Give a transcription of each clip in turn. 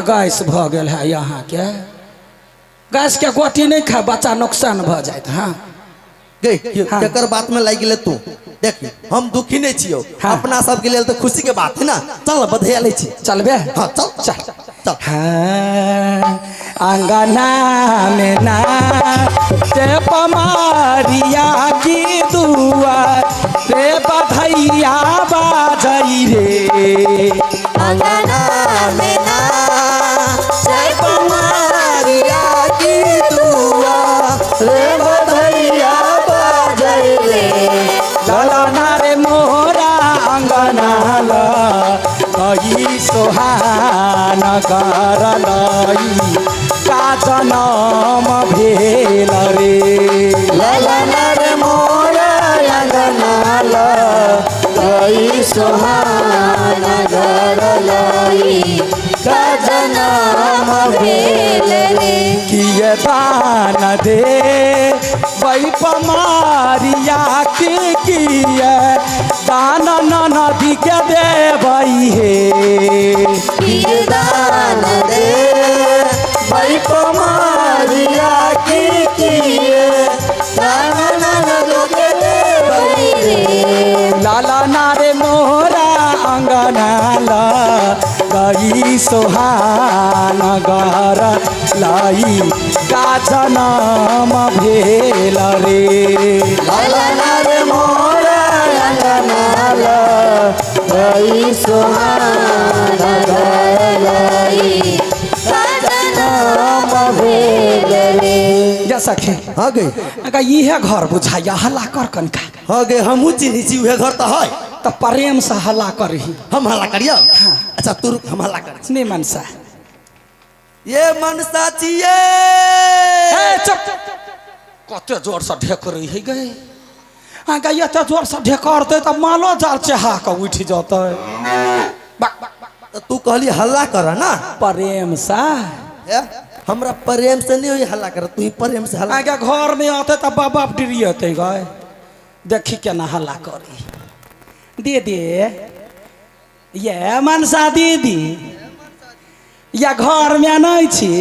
Gas भऽ गेल है अहाँके। गैस के गोटी नहि खा, बच्चा नुकसान भऽ जायत। हाँ। गे। हाँ। केकर बात में लागि गेले तू? देख, हम दुखी नहीं छियो। हाँ। अपना सबके लेल तो खुशी के बात है ना। चल ना, बधैया लै छी। चलबे? हाँ, चल। चल। चल। हाँ, अंगना में ना ते पमारिया की दुआ रे बधैया बाजई रे। अंगना में ना जय पमारिया की दुआ रे बधैया बाजई रे। ललना रे मोरा अंगना लई सोहान करलई का जनम भेल रे। ललना रे मोरा अंगना लई सोहान करलई का जनम भेल रे। किए दान दे वही पमारिया के, किए दान नदी के देवई हे। किए दान दे वही पमारिया के, किए दान नदी के देवई रे। लाला नारे मोरा अंगना गई सोहान गर लाई का जनम भेल रे। ललना रे मोरा अंगना गई सोहान गरलई का जनम भेल रे। जा सखे। हाँ गे। अगर इहे घर बुझाइया, हल्ला कर कनका। हाँ गे, हमहूँ चिन्है छी, उहे घर तऽ है। तऽ प्रेम से हल्ला करही। हम हल्ला करियो? हाँ। अच्छा, तू रुक, हम हल्ला कर। नहीं मनसा। ये मनसा छियै। ए चुप, कते जोर से ढेकरै है गए। अहाँके एते जोर से ढेकरतै तऽ मालो जाल चेहा कऽ उठि जेतै। बक, बक, बक। तऽ तू कहली हल्ला कर ना। प्रेम से। ए, हमरा प्रेम से नहीं होई हल्ला कर, तू ही प्रेम से हल्ला। अहाँके घर में औतै तऽ बाप डिरियतै गए। देखी केना हल्ला करी। दीदी, ये मनसा दीदी, या घर में नहीं छी?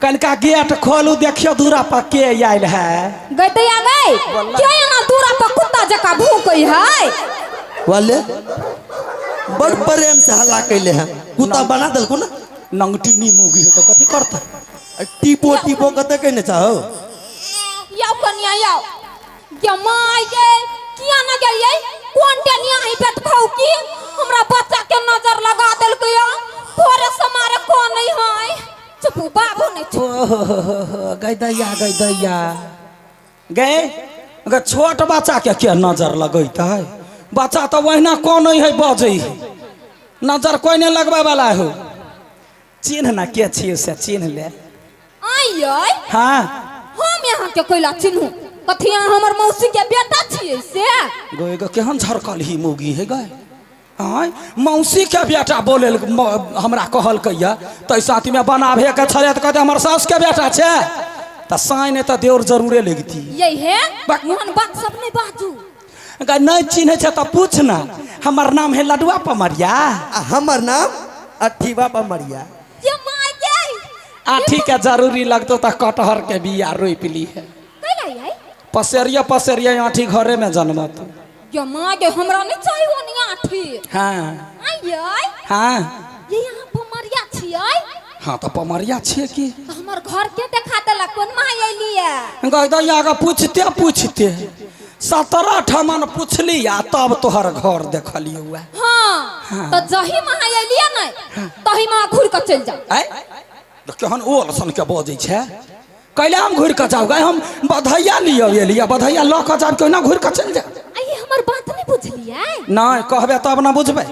कनका गेट खोलू, देखियो दूरा पर के आयल है। गई दैया गई, के एना दूरा पर कुत्ता जकाँ भूकै है? वाले बड़ प्रेम से हल्ला कैले हैं, कुत्ता बना देलको ना। नंगटीनी मुगी है तो कथी करता? टीपो टीपो कते कहने चाहो। याओ कनिया याओ, गे my गे, किया ना गेलियै? कोन टेनिया ही पेट खाउ की हमरा बच्चा के नजर लगा देलकै या भोरे से मारे कोन नहीं है। चुपू बाबू नहीं चुप। ओहो गई दैया, गई दैया गए, अगर छोट बच्चा के के नजर लगैतै? बच्चा तऽ ओहिना कोन है बजै है, नजर कोई नहीं लगबै वाला हो। चिन्ह ना के छियै से चिन्ह ले। आइयै। हाँ। हम यहाँ के कोइला चिन्हू? कथी अहाँ हमर मौसी के बेटा छियै से? गए गए, केहन झरकल ही मौगी है गए। आँय, मौसी के बेटा बोले हमरा कहलकै या तै साथी में बनाबे के छलै तऽ कहतै हमर साउस के बेटा छै, तऽ साँय नहि तऽ देवर जरूरे लगती। यही है। बाक। मोहन बात सब नहीं बाजू। गए, नहीं चिन्है छै तऽ पूछ ना, हमर नाम है लडुआ पमरिया। आ हमर नाम अठीवा पमरिया। ये my गे। आठी के जरूरी लगतो तऽ कटहर के बिया रोपि ली है। कैला यै? पसेरिया पसेरिया आठी घरे में जनमत। ये my गे, हमरा नहीं चाहिए ओनी आठी। हाँ। आइयै। हाँ। ये यहाँ पमरिया छियै? हाँ तऽ पमरिया छियै की। तऽ हमर घर के देखा देलक, कोन माय एलियै? गई दैया के पूछते पूछते 17 ठमन पुछली आ तब तोहर घर देखलियौ। हाँ, तऽ जही माँ एलियै ने तही माँ घुर के चलि जाउ। आय तऽ केहन ओल सन के बजै छै, कैला हम घुरि कऽ जाउ गए? हम बधैया लियौ एलियै, बधैया लऽ कऽ जाब, केना घुरि कऽ चलि जाउ? आइ हमर बात नहीं बुझलियै? नहि कहबै तब ने बुझबै।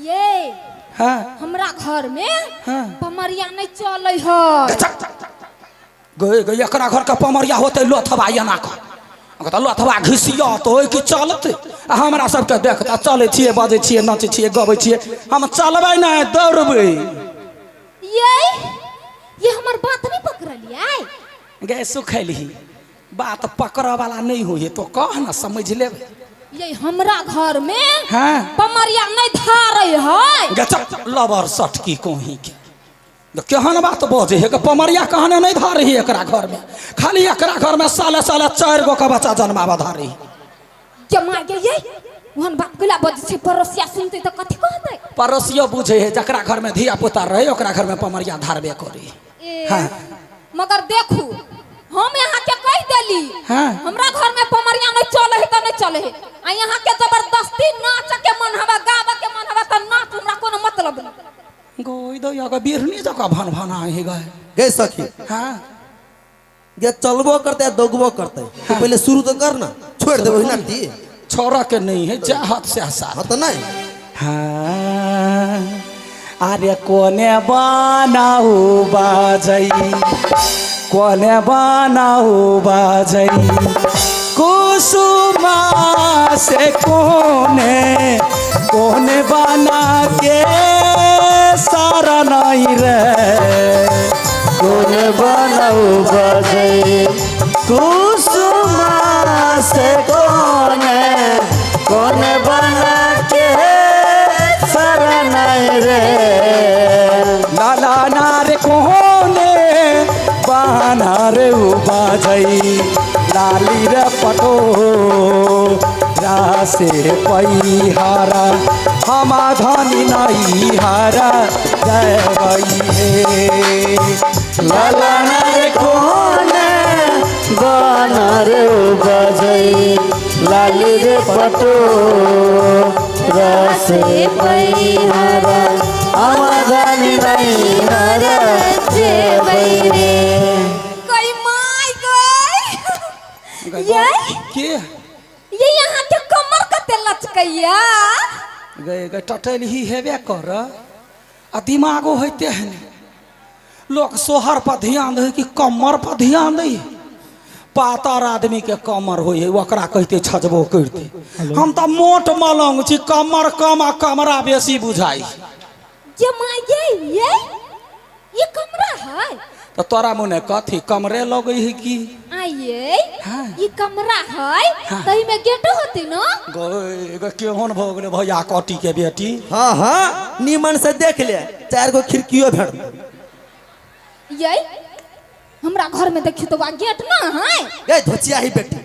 ये हाँ। हमरा घर में हाँ। पमरिया नहीं चलै है। गए गए, एकरा घर के पमरिया होतै लोथबा एना कऽ तऽ लोथबा घिसियत ओहि की चलतै? आ हमरा सबके देखता चलै छियै, बजै छियै, नाचै छियै, गबै छियै, हम चलबै नहि, दौड़बै। ये हमर बात नहीं पकड़लियै? गे सुखैलही, बात पकड़ऽ वाला नहीं होइए, तो कह ना समझ लेबै। ये हमरा घर में हाँ। पमरिया नहीं धारै है। गे चल, लबर सटकी कोही के। केहन बात बजे है, पमरिया कहने नहीं धारी है एकरा घर में, खाली एकरा घर में साले साले 4 गो के बच्चा जन्मावा धारी। जमा गे वहन बात कला बजे छै, पड़ोसिया सुनते त कथि कहतै? पड़ोसियो बुझे है जकरा घर में धिया पुता रहे ओकरा घर में पमरिया धारबे करी। हाँ। मगर देखू हम यहाँ के कह देली, हाँ। हमरा घर में पमरिया नहीं चले है त नहीं चले है, आ यहाँ के जबरदस्ती नाच के मन हवा गावे के मन हवा त नाच, हमरा कोनो मतलब नहीं। गोई दो या बिरनी जका भन भना है गए गए सखी। हाँ गे चलबो करते दौगबो करते, तो पहले शुरू तो कर ना, छोड़ देबो ना ती छोरा के नहीं है जा हाथ से हसा। हाँ तो नहीं। हाँ अरे कोने बनाऊ बाजई, कोने बनाऊ बाजई, कुसुमा से कोने कोने बना के सारा नहीं रे, कोने बनाऊ बाजई कुसुमा से कोने कोने बना के सारा नहीं रे, लाला नारे कोने बना रे बाजई, लाली रे पटो रासे पैहारा, हमा धनी नहीं हारा जय हे, लाला नारे कोने बना रे बाजई, लाली रे पटो रासे पैहारा, हमा धनी नहीं हारा जय रे। कोई my गई ये के ये यहाँ के कमर कते लचकैया गए गए टटल ही हेबे कर, आ दिमागो होते हैं लोग सोहर पर ध्यान दे कि कमर पर ध्यान दे, पातर आदमी के कमर हो ओकरा कहते छजबो करते, हम तो मोट मलंग छी, कमर कम आ कमरा बेसी बुझाई। ये my ये कमरा है तो तोरा मुने कथी कमरे लगे है की? आइए हाँ। ये कमरा है, हाँ। तही में गेट होती ना? गए गए केहन भ गेलै भैया कटी के बेटी। हाँ हाँ नीमन से देख ले, 4 गो खिड़कियों भेट। ये हमरा घर में देखी तो गेट ना है। गए धोचिया ही बेटी,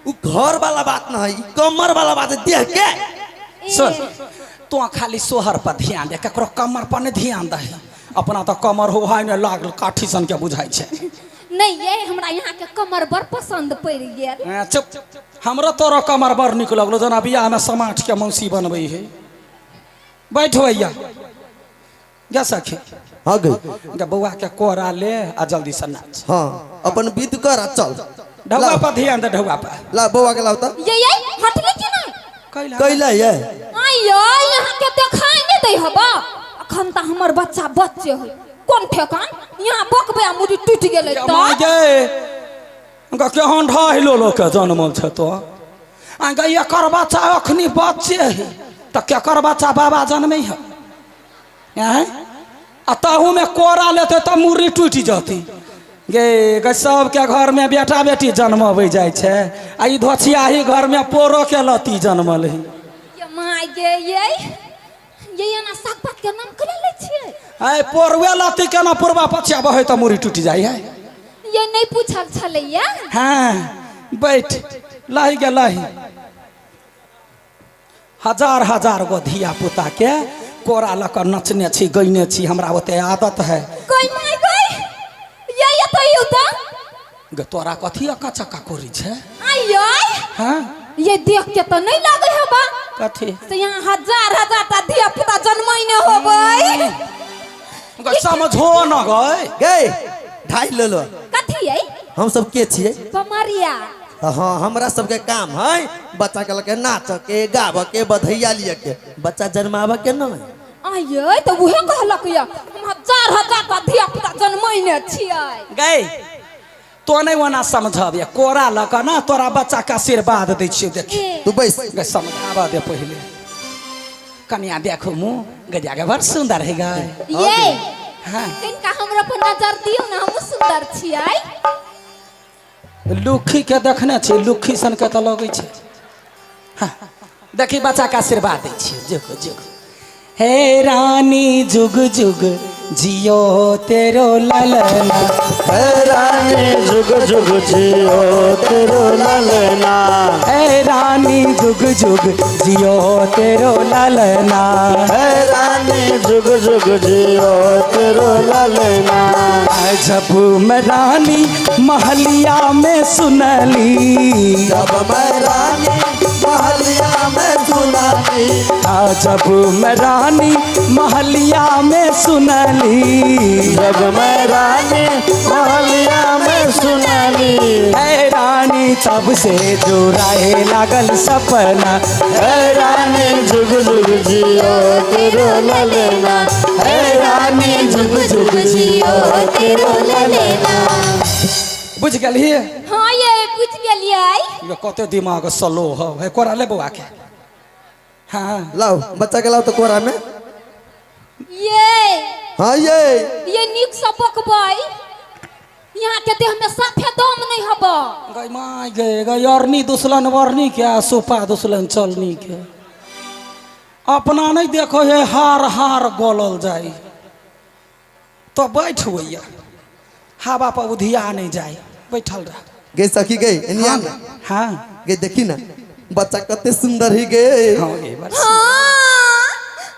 उ घर वाला बात ना है, कमर वाला बात है, देख के सुन तो खाली सोहर पर ध्यान दे, ककरो कमर पर नहीं ध्यान दे, अपना तो कमर हो है लागल काठी सन के बुझाई छै। नहीं ये हमरा यहाँ के कमर बड़ पसंद पड़ गेल। चुप, हमरो तोरो कमर बड़ निक लगलो, जना बियाह में समाठ के मौसी बनबै है। बैठो भैया जा सखी। हाँ गई बउआ के कोरा ले आ जल्दी से नाच। हाँ अपन विध कर आ चल। ढौआ पर ध्यान दे, ढौआ पर ला बउआ के लाओ त। ये हटले कि नहीं? कैला कैला ये आइयो यहाँ के देखाई नहीं दे हबा, अखन त हमर बच्चा बच्चे है, कोन ठेकान यहाँ बकबे मुड़ी टूट गेलै त। माय गे उनका केहन ढाहिलो लोक के जनमल छै तो आ गई एकर बच्चा अखनी बच्चे है त केकर बच्चा बाबा जनमै है हैं, आ ताहू में कोरा लेते त मुड़ी टूटि जती। गे गे सबके घर में बेटा बेटी जनमबै जाइ छै, आ ई धोछियाही घर में पोरो के लती जनमल है। ये my गे ये एना साग पात के नाम कले लै छियै? आय पोरवे लती केना पूर्वा पछिया बहै त मुड़ी टूटि जाइ है। ये नहीं पूछल छलैया। हाँ बैठ लाही गे लाही। हजार हजार गो धिया पुता के कोरा लऽ कऽ नचने छी गइने छी, हमरा ओते आदत है। गई my गई ये तो you त गे तोरा कथी अक्का चक्का करी छै? आइयो हाँ ये देख के तो नहीं लागे हबा कथी से यहाँ हजार हजार टा धिया पुता जनमैने होबै। गई समझो न गई गई ढाई ले लो कथी है? हम सब के छियै? पमरिया। हाँ हमरा सबके काम है बच्चा के लके नाच के गाव के बधैया लिए के, बच्चा जन्मावे के न। आइयो तो उहे कहलक या हम हजार हजार टा धिया पुता जनमैने छियै। गई तो नहीं ओना समझब या कोरा लऽ कऽ ना तोरा बच्चा के आशीर्वाद दै छियौ। देखी तू बैस गई समझाबऽ दे पहिले। कनिया देखो मुँह गजा के बड़ सुंदर है गई। ये हाँ तिनका हमरा पर नजर दियौ ना, हमहूँ सुंदर छियै। लुखी के देखने छी, लुखी सन के तऽ लगै छै। हाँ देखी बच्चा के आशीर्वाद दै छियौ। जुग जुग हे रानी जुग जुग जियो तेरो ललना। हे रानी जुग जुग जियो तेरो ललना। हे रानी जुग जुग जियो तेरो ललना। हे रानी जुग जुग जियो तेरो ललना। जब मैं रानी महलिया में सुनली, जब मैं रानी महलिया में सुनली, जब मैं रानी महलिया में सुनली, जब मैं रानी महलिया में सुनली, हे रानी तब से जुड़ाए लागल सपना। हे रानी जुग जुग जियो तेरो ललना। हे रानी जुग जुग जियो तेरो ललना। बुझ गेलियै? हाँ ये बुझ गेलियै। ये कते दिमाग स्लो हो है, कोरा ले बौआ के। हाँ लाओ बच्चा के लाओ तो कोरा में। ये हाँ ये निक से पकबै, यहाँ के देह में साफे दम नहीं हबो। गई my गए गई अरनी दुसलन वरनी के सोफा दुसलन चलनी के अपना नहीं देखो है हार हार गलल जाए तो बैठ भैया हवा पर उधिया नहीं जाए, बैठल रह। गई सखी गई एनिया ना। हाँ गई देखी ना बच्चा कते सुंदर ही गए। हाँ गई बस। हाँ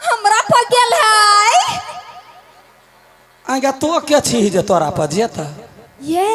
हमरा पर गेल है। आगे तो के छी जे तोरा पर जेता ये